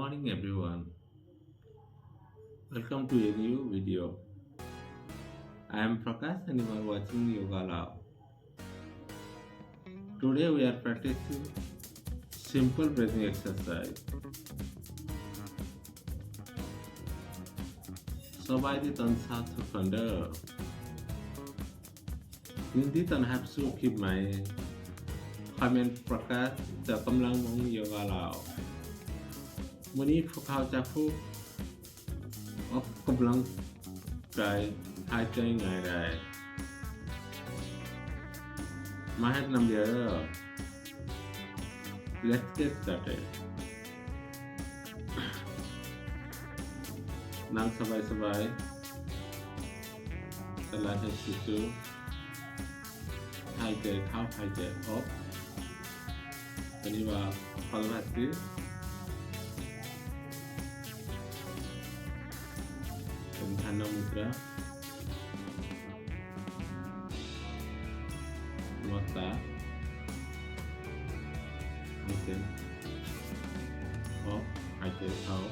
Morning everyone. Welcome to a new video. I am Prakash and you are watching Yoga Lao. Today we are practicing simple breathing exercise. ສະບາຍດີຕອນເຊົ້າທຸກຄົນເດີ້. ຍິນດີຕ້ອນຮັບສູ່ຄລິບໃໝ່. ຂ້ອຍແມ່ນປະກາດຈາກກຳລັງວົງໂຍກາລາວ. ມື້ນີ້ພວກເຮົາຈະຝຶກອອກກຳລັງກາຍຫາຍໃຈງ່າຍໄດ້. ມາເຮັດນຳເດີ້. Let's get started. ນັ່ງສະບາຍໆ ສະຫຼາຍໃຫ້ສຸດໆ. ຫາຍໃຈເຂົ້າ ຫາຍໃຈອອກ. ອັນນີ້ວ່າ Kapalabhati. ເປັນທານະມຸດຣາ. ໝົດຕາ ຫາຍໃຈອອກ ຫາຍໃຈເຂົ້າ.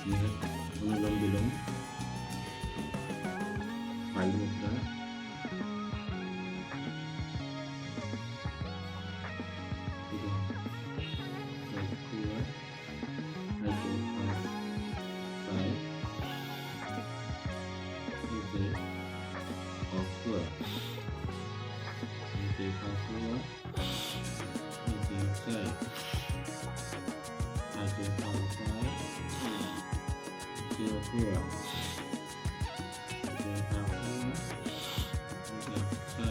ອານຸໂລມວິໂລມ ໄປມຸດນະ ໃຫ້ຕົວ ໃຫ້ຕົວ ໃຫ້ຕົວ ໃສ່ ໃຫ້ຕົວ ອອກຕົວ ໃຫ້ຕົວ ເຂົ້າຕົວ ໃຫ້ຕົວ ໃສ່ ໃຫ້ຕົວ ເຂົ້າ ໃສ່ ໃຫ້ຕົວ ຕົວ ໃຫ້ຕົວ ເຂົ້າຕົວ ໃຫ້ຕົວ ໃສ່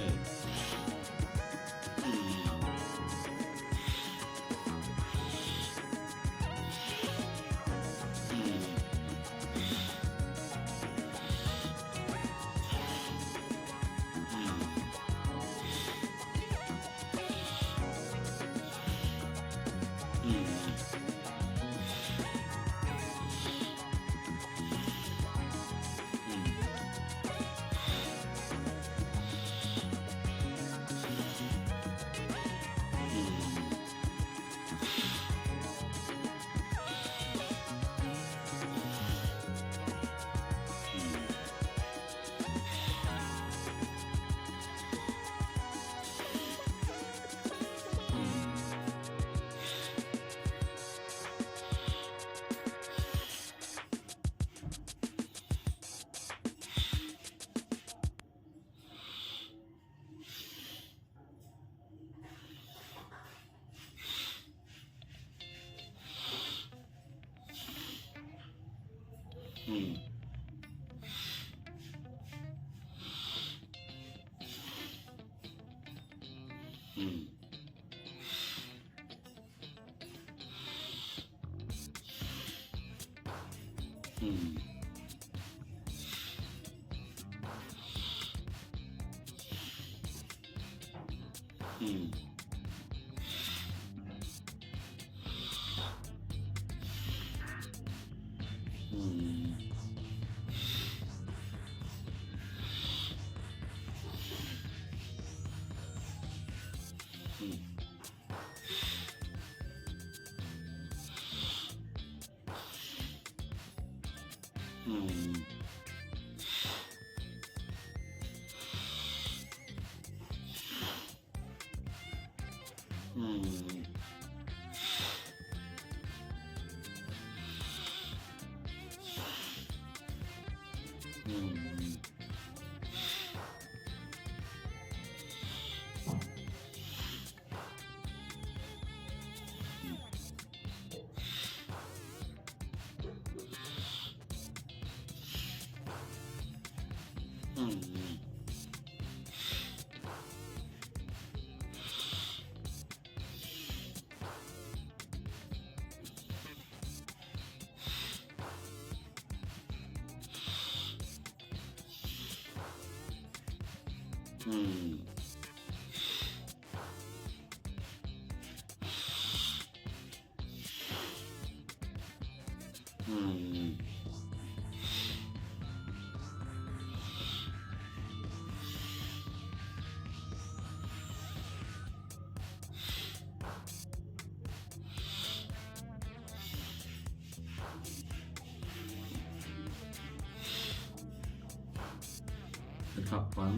ໄປພັກຜ່ອນ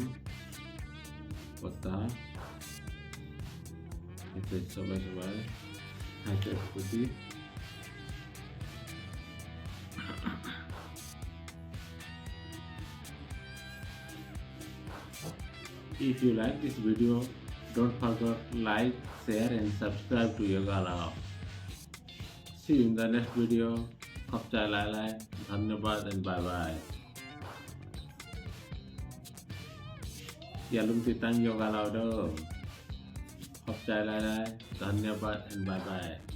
ປົດຕາ ໃຫ້ໃຈສະບາຍໆ ຫາຍໃຈປົກກະຕິ. If you like this video, don't forget like, share and subscribe to Yoga Lao. See you in the next video. ຂອບໃຈຫຼາຍໆ धन्यवाद and bye bye. ຢ່າລືມຕິດຕາມ Yoga Lao ເດີ້. ຂອບໃຈຫຼາຍໆ धन्यवाद and bye bye.